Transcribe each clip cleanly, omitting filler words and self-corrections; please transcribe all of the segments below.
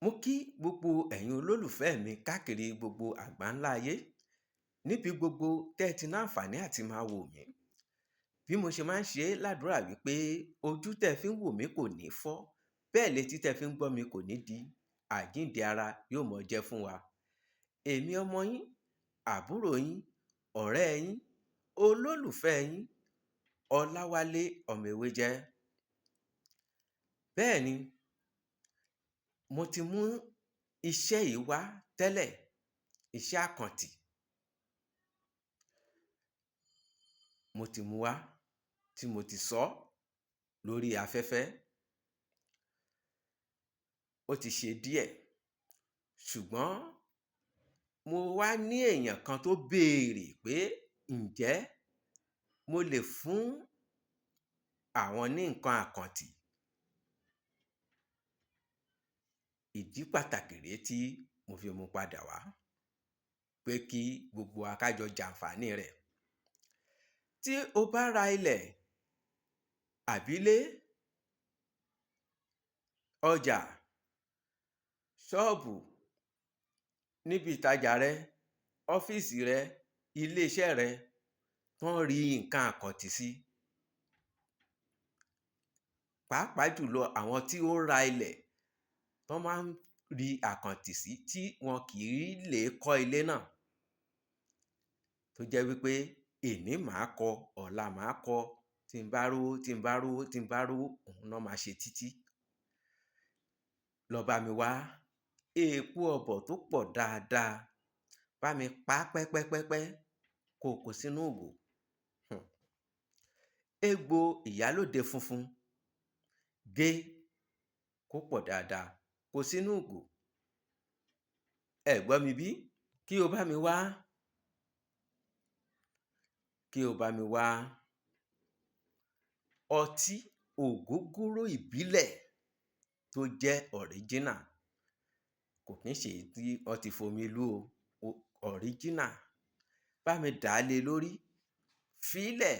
Mo kí gbogbo ẹ̀yin olólùfẹ́ mi káàkiri gbogbo àgbáńlá ayé, níbi gbogbo tẹ́ ẹ ti náǹfààní àti máa wò mí. Bí mo ṣe máa ń ṣe é ládùúrà wípé ojú tẹ́ ẹ fi ń wò mí kò ní fọ́, bẹ́ẹ̀ létí tẹ́ ẹ fi ń gbọ́ mi kò ní di, àjíǹde ara yóò mọ jẹ́ fún wa. Èmi ọmọ yín, àbúrò yín, ọ̀rẹ́ yín, olólùfẹ́ yín, Ọláwálé ọmọ Ewéjẹ́. Bẹ́ẹ̀ ni, mo ti mú iṣẹ́ yìí wá tẹ́lẹ̀, iṣẹ́ àkàntì. Mo ti mú wá tí mo ti sọ lórí afẹ́fẹ́. Ó ti ṣe díẹ̀, ṣùgbọ́n mo wá ní èèyàn kan tó béèrè pé ǹjẹ́ mo lè fún àwọn ní nǹkan àkàntì. Ìdí pàtàkì rèé tí mo fi mú padà wá pé kí gbogbo wa ká jọ jàǹfààní rẹ̀. Tí o bá ra ilẹ̀ àbílé, ọjà, ṣọ́ọ̀bù níbi ìtajà rẹ, ọ́fíìsì rẹ, ilé-iṣẹ́ rẹ, tán rí nǹkan àkàntì sí. Pàápàá jùlọ àwọn tí ó ra ilẹ̀ tán máa ń ri àkàntì sí tí wọn kì í lè kọ́ ilé náà. Tó jẹ́ wípé èní màá kọ́, ọ̀la màá kọ́, tí n bá rówó, tí n bá rówó, tí n bá rówó, òun ná máa ṣe títí. Lọ bá mi wá èèpo ọ̀bọ̀ tó pọ̀ dáadáa, bá mi pa á pẹ́pẹ́pẹ́pẹ́ kó o kó sínú ìgò. Egbò ìyálóde funfun, gé kó pọ̀ dáadáa, kó sínú ìgò. Ẹ gbọ́ mi bí? Kí o bá mi wá, kí o bá mi wá ọtí ògógóró ìbílẹ̀ tó jẹ́ original. Kò kí ń ṣe èyí tí wọ́n ti fomi lú o, original. Bá mi dà á lé lórí, fi í lẹ̀,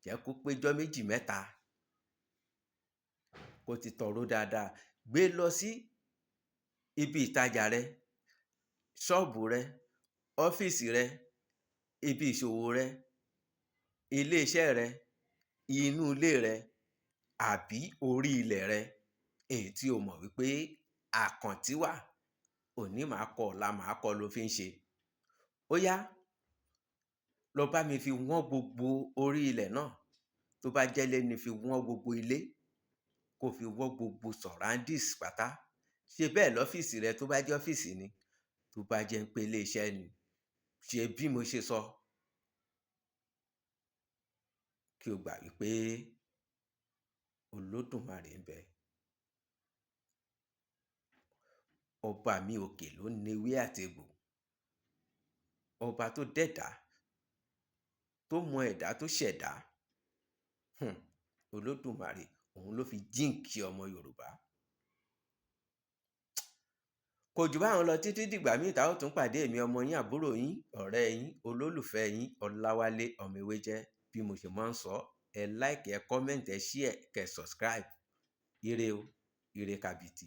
jẹ́ kó péjọ́ méjì mẹ́ta kó ti tọró dáadáa. Gbé lọ sí ibi ìtajà rẹ, ṣọ́ọ̀bù rẹ, ọ́fíìsì rẹ, ibi ìṣòwò rẹ, ilé-iṣẹ́ rẹ, inú ilé rẹ àbí orí ilẹ̀ rẹ, èyí tí o mọ̀ wípé àkàntì wà. Òní màá kọ́, ọ̀la màá kọ́ ló fi ń ṣe. Ó yá, lọ bá mi fi wọ́n gbogbo orí ilẹ̀ náà. Tó bá jẹ́lé ni, fi wọ́n gbogbo ilé, kó fi wọ́n gbogbo surroundings pátá. Ṣe bẹ́ẹ̀ lọ́fíìsì rẹ tó bá jẹ́ ọ́fíìsì ni, tó bá jẹ́ pé ilé iṣẹ́ ni, ṣe bí mo ṣe sọ. Kí o gbà wípé Olódùmarè ń bẹ. Ọba mi òkè ló newé àtegbò. Ọba tó dẹ̀dá, tó mọ ẹ̀dá tó ṣẹ̀dá. Olódùmarè, òun ló fi jíǹkí ọmọ Yorùbá. Kò jù báhun lọ títí dìgbà míì tá ó tún pàdé. Èmi ọmọ yín, àbúrò yín, ọ̀rẹ́ yín, olólùfẹ́ yín, Ọláwálé ọmọ Ewéjẹ́. Bí mo ṣe máa ń sọ, ẹ like, ẹ comment, ẹ share, kẹ́ subscribe. Ire o, ire kàbìtì.